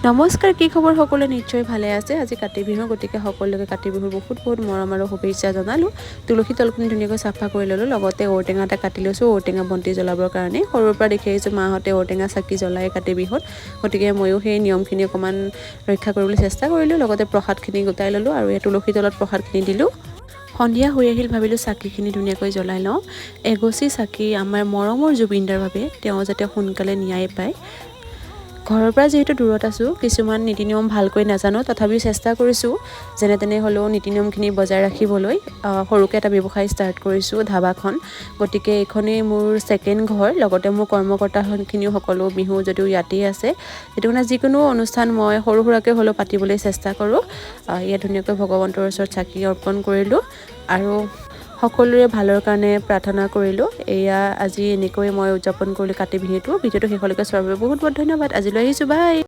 নমস্কাৰ, কি খবৰ সকলোৱে? নিশ্চয় ভালে আছে। আজি কাতি বিহু, গতিকে সকলোকে কাতি বিহুৰ বহুত বহুত মৰম আৰু শুভেচ্ছা জনালোঁ। তুলসী তলখিনি ধুনীয়াকৈ চাফা কৰি ল'লোঁ, লগতে ঔটেঙা এটা কাটি লৈছোঁ ঔটেঙা বন্তি জ্বলাবৰ কাৰণে। সৰুৰ পৰা দেখি আহিছোঁ, মাহঁতে ঔটেঙা চাকি জ্বলায় কাতি বিহুত, গতিকে ময়ো সেই নিয়মখিনি অকণমান ৰক্ষা কৰিবলৈ চেষ্টা কৰিলোঁ। লগতে প্ৰসাদখিনি গোটাই ল'লোঁ আৰু এই তুলসী তলত প্ৰসাদখিনি দিলোঁ। সন্ধিয়া হৈ আহিল, ভাবিলোঁ চাকিখিনি ধুনীয়াকৈ জ্বলাই লওঁ। এগছি চাকি আমাৰ মৰমৰ জুবিনদাৰ বাবে, তেওঁ যাতে সোনকালে ন্যায় পায়। ঘৰৰ পৰা যিহেতু দূৰত আছোঁ, কিছুমান নীতি নিয়ম ভালকৈ নাজানো, তথাপিও চেষ্টা কৰিছোঁ যেনে তেনে হ'লেও নীতি নিয়মখিনি বজাই ৰাখিবলৈ। সৰুকৈ এটা ব্যৱসায় ষ্টাৰ্ট কৰিছোঁ, ধাবাখন। গতিকে এইখনেই মোৰ ছেকেণ্ড ঘৰ, লগতে মোৰ কৰ্মকৰ্তাখিনিও সকলো বিহু যদিও ইয়াতেই আছে। সেইটো কাৰণে যিকোনো অনুষ্ঠান মই সৰু সুৰাকৈ হ'লেও পাতিবলৈ চেষ্টা কৰোঁ। ইয়াত ধুনীয়াকৈ ভগৱন্তৰ ওচৰত চাকি অৰ্পণ কৰিলোঁ আৰু সকলোৰে ভালৰ কাৰণে প্ৰাৰ্থনা কৰিলোঁ। এয়া আজি এনেকৈ মই উদযাপন কৰিলোঁ কাতি বিহুটো। ভিডিঅ'টো শেষলৈকে চোৱাৰ বাবে বহুত বহুত ধন্যবাদ। আজিলৈ আহিছোঁ, বাই।